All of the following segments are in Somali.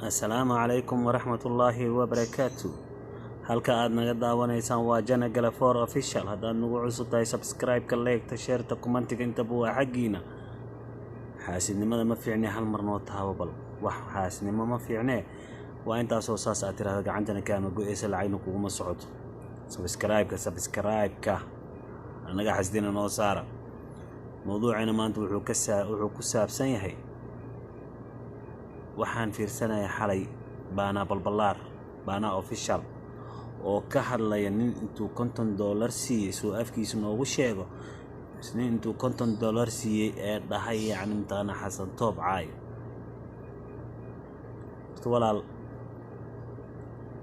Assalaamu calaykum waraxmatullaahi wabarakaatu. Halka aad naga daawanaysaan waa Jana Galafoor Official. Haddaad nagu cusub tahay, subscribe-ka, like-ta, share-ta, comment-iga, intaba waa xaggiina. Xaasidnimada ma fiicne, hal mar noo taabo bal. Wax xaasidnimo ma fiicne, waa intaasoo saas aad tirahda, gacantana kaama go-eysa, lacagna kuguma socoto. Subscribe-ka, subscribe-ka annaga xasdina noo saara. Mowduucina maanta wuxuu ku saabsan yahay, waxaan fiirsanayaa xalay Baanaa Balbalaar, Baanaa Official, oo ka hadlaya nin intuu $50 siiyey, suu afkiisa noogu sheego, nin intuu $50 siiyey ee dhahay, yacni mataqaanaa, Xasan Toob caay. Horta walaal,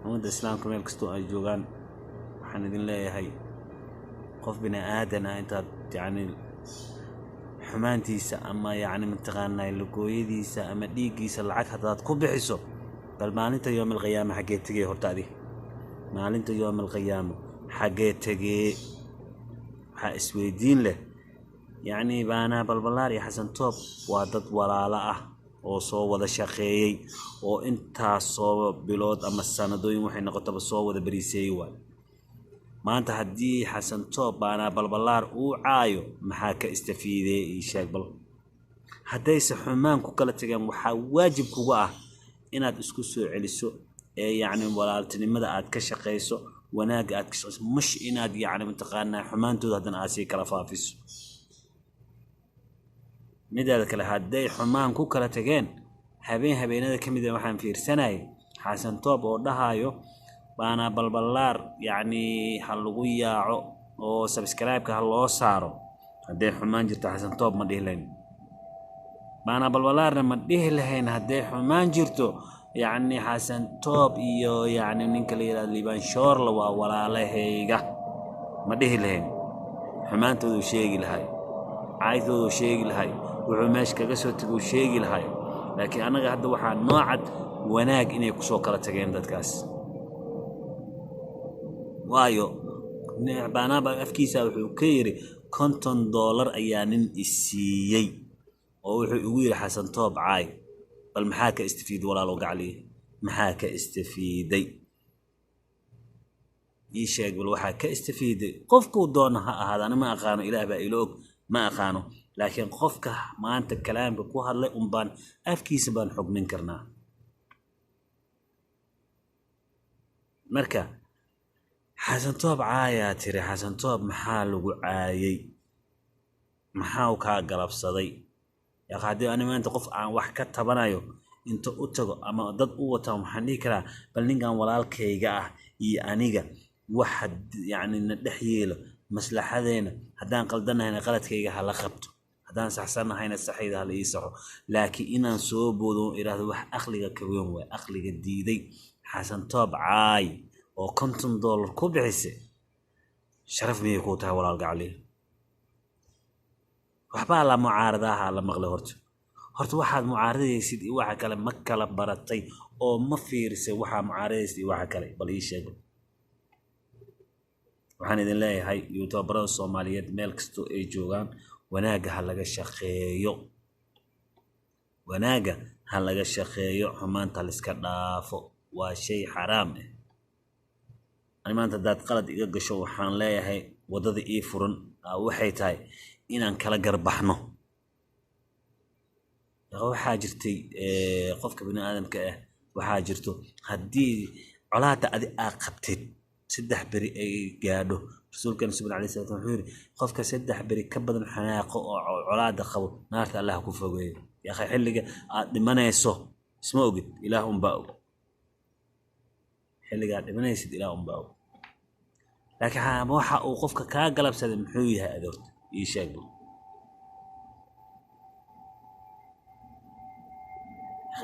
ummadda islaamka meel kastoo ay joogaan waxaan idin leeyahay, qof bini aadan ah intaad yacni xumaantiisa ama yacni mataqaanaa lagooyadiisa ama dhiiggiisa lacag haddaad ku bixiso, bal maalinta yoom alqiyaama xaggee tegee? Horta adi maalinta yoom alqiyaamo xaggee tegee? Waxaa isweydiin leh, yacni Baanaa Balbalaar iyo Xasan Toob waa dad walaalo ah oo soo wada shaqeeyey, oo intaasoo bilood ama sanadooyin waxay noqotaba soo wada beriiseeyey. Waay maanta haddii Xasan Toob Baanaa Balbalaar uu caayo, maxaa ka istafiidee? Ii sheeg bal. Haddayse xumaan ku kala tageen, waxaa waajib kuga ah inaad isku soo celiso ee yacni walaaltinimada aad ka shaqayso, wanaagga aad ka shaqayso, mush inaad yacni mataqaanaa xumaantooda haddana aad sii kala faafiso. Mideeda kale, hadday xumaan ku kala tageen, habeen habeenada ka mid a waxaan fiirsanayay Xasan Toob oo dhahayo Baanaa Balbalaar yacni ha lagu yaaco oo subscribe-ka ha loo saaro. Hadday xumaan jirto Xasan Toob ma dhihi lahayn, Baanaa Balbalaarna ma dhihi lahayn. Hadday xumaan jirto, yacni Xasan Toob iyo yacni ninka la yidhahdo Liibaan Shoorla waa walaalahayga ma dhihi lahayn. Xumaantooduu sheegi lahay, caaytooduu sheegi lahay, wuxuu meesha kaga soo teguu sheegi lahay. Laakiin annaga hadda waxaa noo cad wanaag inay kusoo kala tageen dadkaas. Waayo, Baanaaba afkiisa wuxuu ka yidhi $50 ayaa nin isiiyey oo wuxuu igu yidhi Xasan Toob caay. Bal maxaa ka istafiiday, walaalow gacliye? Maxaa ka istafiiday? Ii sheeg bal waxaa ka istafiiday. Qofkuu doono ha ahaada, ani ma aqaano, Ilaah baa ilo og, ma aqaano. Laakiin qofka maanta kalaamka ku hadlay unbaan afkiisa baan xugmin karnaa. Marka Xasan Toob caayaa tiri, Xasan Toob maxaa lagu caayay? Maxaa kaa galabsaday? Yaa haddii ani maanta qof aan wax ka tabanayo inta u tago ama dad u wataan, waxaan dhihi karaa bal ninkan walaalkayga ah iyo aniga waxa yacni na dhex yeelo maslaxadeena, haddaan qaldanahayna qaladkayga ha la qabto, haddaan saxsanahayna saxayda ha la ii saxo. Laakiin inaan soo boodo oo idhaahdo wax aqliga ka weyn waay, aqliga diiday, Xasan Toob caay oo $50 ku bixisay, sharaf miyay kuu tahay, walaal gacli? Waxbaa la mucaaradaha la maqlay. Horta waxaad mucaaradaysid iyo waxa kale ma kala baratay oo ma fiirisay? Waxaa mucaaradaysid iyo waxa kale bal ii sheeg. Waxaan idin leeyahay, youtuberada Soomaaliyeed meel kastoo ay joogaan, wanaagga ha laga shaqeeyo, wanaagga ha laga shaqeeyo, xumaanta la iska dhaafo, waa shay xaraam ah. Ani maanta haddaad qalad iga gasho, waxaan leeyahay waddada ii furan waxay tahay inaan kala garbaxno. Waxaa jirtay qofka bini aadamka ah, waxaa jirto haddii colaadda adi aa qabtid 3 beri ay gaadho, rasuulkeena subhan alayhi salatu wuxuu yidhi qofka 3 beri ka badan xanaaqo oo colaadda qabo, naarta Allah ku fogeeyo. Yaa akhi, xilliga aad dhimanayso isma ogid, Ilaah unbaa og. Xilliga aad dhimanaysid Ilaah unbaa og. Laakiin waxa uu qofka kaa galabsaday muxuu yahay adoorta? Ii sheeg.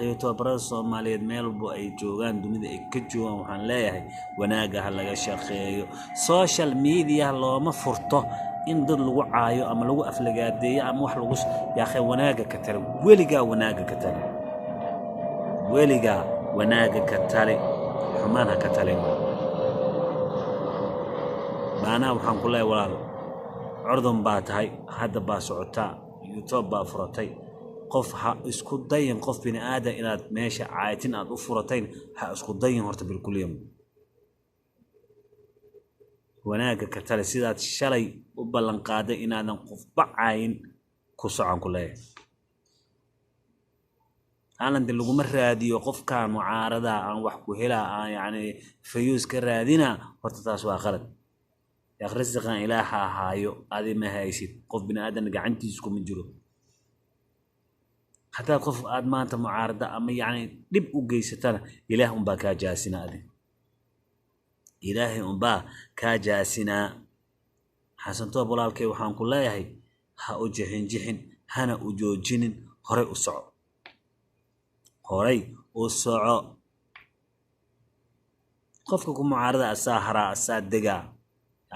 Youtuberada Soomaaliyeed meel walbo ay joogaan, dunida ay ka joogaan, waxaan leeyahay wanaagga ha laga shaqeeyo. Social media looma furto in dad lagu caayo ama lagu aflagaadeeyo ama wax lagu. Yaakhay, wanaagga ka tali, weligaa wanaagga ka tali, weligaa wanaagga ka tali, xumaan ha ka talin. Maanaha waxaan ku leeyahay, walaal, curdun baa tahay, hadda baa socotaa, YouTube baa furatay. Qof ha isku dayin, qof bini aadan inaad meesha caayatin aad u furatayn ha isku dayin horta bilkuliyam. Wanaagga ka tale, sidaad shalay u ballanqaaday inaadan qofba caayin ku socon ku leeyahay. Haaland laguma raadiyo qofkan mucaarada aan wax ku helaa, aan yacni fayuus ka raadina, horta taas waa qalad. Yaaq risiqan ilaaha ahaayo, adi ma haysid, qof bini aadan gacantiisa kuma jiro. Haddaad qof aad maanta mucaarada ama yacni dhib u geysatana, ilaah unbaa kaa jaasinaa, adi ilaahay unbaa kaa jaasinaa. Xasan Toob walaalkay, waxaan ku leeyahay ha u jixin jixin, hana u joojinin, horay u soco, horay u soco. Qofka ku mucaarada asaa haraa, asaa degaa.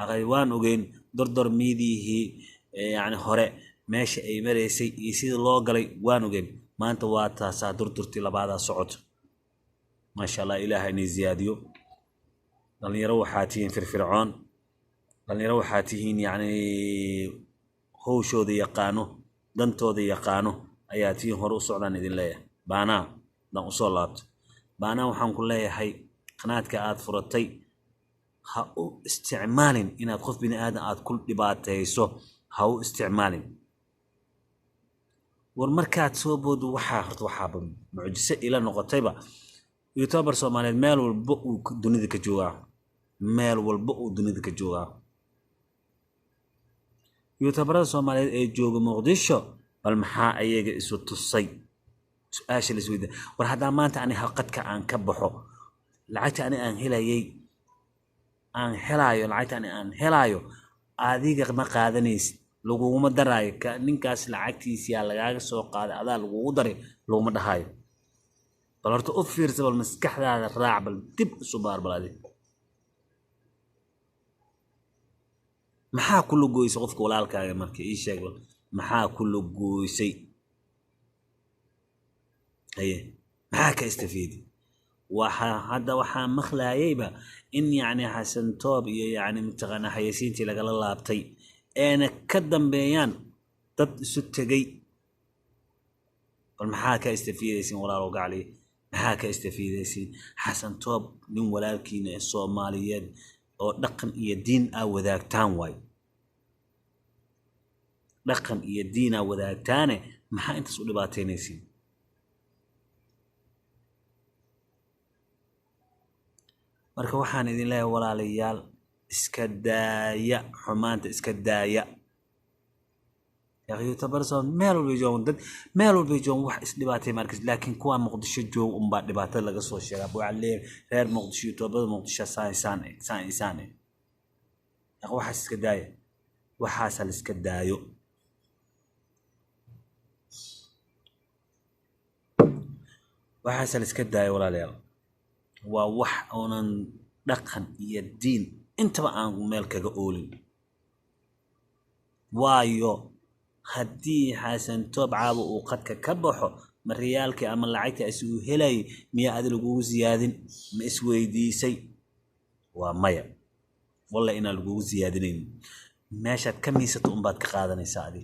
Aqay waan ogeyn Dordor miidihii yacni hore meesha ay maraysay iyo sida loo galay waan ogeyn. Maanta waa taasaa durdurtii labaadaa socoto, maasha Allah, ilaaha inay ziyaadiyo. Dhalinyaro waxaa tihiin firfircoon, dhalinyaro waxaa tihiin yacni howshooda yaqaano, dantooda yaqaano ayaa tihiin, hore u socdaan idin leeyahay. Baanaa dan usoo laabto, baanaa waxaan ku leeyahay qanaadka aad furatay ha u isticmaalin inaad qof bini aadan aad ku dhibaatayso, ha u isticmaalin. War markaad soo boodo, waxaa horta waxaaba mucjiso ila noqotayba youtuber Soomaaliyeed meel walba uu dunida ka joogaa, meel walba uu dunida ka joogaa. Youtuberada Soomaaliyeed ee jooga Muqdisho bal maxaa ayaga isu tusay? Su-aasha la isweydiin, war haddaa maanta ani qadka aan ka baxo, lacagta ani aan helayay, aan helaayo, lacagta ani aan helaayo adiga ma qaadanaysid, laguguma daraayo. Ninkaas lacagtiisiyaa lagaaga soo qaaday, adaa lagugu daray laguma dhahaayo. Bal horta u fiirsa, bal maskaxdaada raac, bal dib isu baar, bal adig maxaa ku lugoysay qofka walaalkaaga? Marka ii sheeg, bal maxaa ku lugoysay? Haye, maxaa ka istafiidi? Waxaa hadda waxaa maqlaayayba in yacni Xasan Toob iyo yacni mataqaanaa xayeysiintii lagala laabtay eena ka dambeeyaan dad isu tegay. Bal maxaa ka istafiidaysiin, walaalow gacli? Maxaa ka istafiidaysiin? Xasan Toob nin walaalkiina ee Soomaaliyeed oo dhaqan iyo diin aa wadaagtaan waay, dhaqan iyo diin aa wadaagtaane, maxaa intaas u dhibaataynaysiin? Marka waxaan idin leeyahay walaalayaal, iska daaya xumaanta, iska daaya. Youtuber meel walbay joogan, dad meel walbay joogan wax isdhibaatay markas, laakiin kuwa Muqdisho jooga unbaa dhibaatada laga soo sheegaa. Waxaa leeyahay reer Muqdisho, youtuberada Muqdisho saan saan saan saan. Yaaq waxaas iska daaya, waxaasa la iska daayo, waxaasa la iska daayo walaalayaal. Waa wax oonan dhaqan iyo diin intaba aan meel kaga oolin. Waayo haddii Xasan Toob caawa uu qadka ka baxo, ma riyaalkii ama lacagtii asugu helayay miyaa adi lagugu siyaadin? Ma isweydiisay? Waa maya, walla inaan lagugu siyaadinaynin. Meeshaad ka miisato unbaad ka qaadanaysaa adi,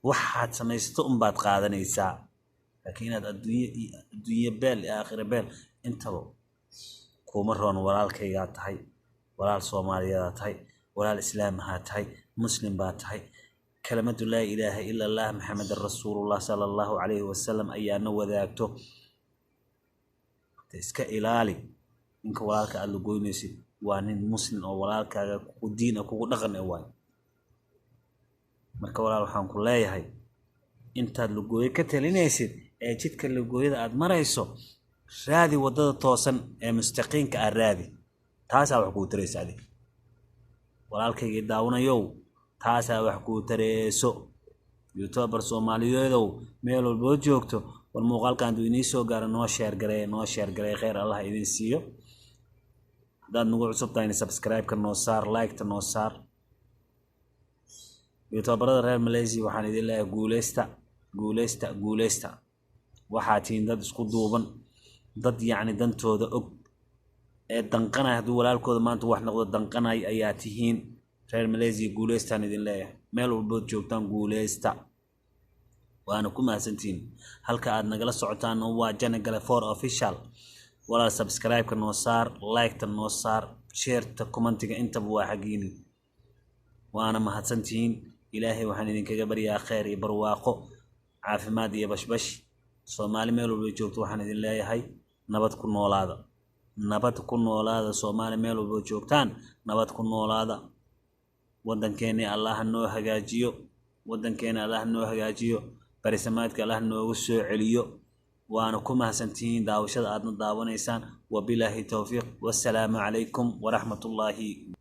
waxaad samaysato unbaad qaadanaysaa. Laakiin inaad adduunye iyo adduunye beel iyo aakhira beel intaba kuma roon. Walaalkaygaa tahay, walaal Soomaaliyeedaa tahay, walaal islaam ahaa tahay, muslim baa tahay. Kalimadu laa ilaaha ila allah Maxamedan rasuulullah sala allahu calayhi wasalam ayaana wadaagto. Iska ilaali ninka walaalka aada lagoynaysid, waa nin muslim oo walaalkaaga kugu diin ah, kugu dhaqan e waay. Marka walaal waxaan ku leeyahay, intaad lagooyo ka talinaysid ee jidka lagooyada aad marayso, raadi waddada toosan ee mustaqiinka ah, raadi, taasaa wax kuu taraysa. Adig walaalkaygii daawanayow, taasaa wax kuu tareyso. Youtuber Soomaaliyeedow meel walboo joogto, war muuqaalkan hadduu inii soo gaaro noo share gareey, noo share gareey, kheyr Allah idin siiyo. Haddaad nagu cusub tahayna subscribe-ka noo saar, like-ta noo saar. Youtuberada reer Malaysia waxaan idin leeyahay guuleysta, guuleysta, guuleysta. Waxaa tihiin dad isku duuban, dad yacni dantooda og ee danqanaya hadduu walaalkooda maanta wax noqdo danqanay ayaa tihiin. Reer Malaysia guuleystaan idin leeyahay. Meel walbood joogtaan guuleysta, waana ku mahadsantihiin. Halka aad nagala socotaan waa Janagale for Official. Walaal, subscribe-ka noo saar, like-ta noo saar, share-ta, comment-iga, intaba waa xaggiini. Waana mahadsantihiin. Ilaahay waxaan idinkaga baryaa kheyr iyo barwaaqo, caafimaad iyo bashbash. Soomaali meel walba joogto waxaan idin leeyahay nabad ku noolaada, nabad ku noolaada. Soomaali meel walba joogtaan, nabad ku noolaada. Waddankeeni Allaha noo hagaajiyo, waddankeena Allah noo hagaajiyo, barisamaadka Allah noogu soo celiyo. Waana ku mahadsantihiin daawashada aadna daawanaysaan. Wabilaahi towfiiq, wassalaamu calaykum waraxmatullaahi.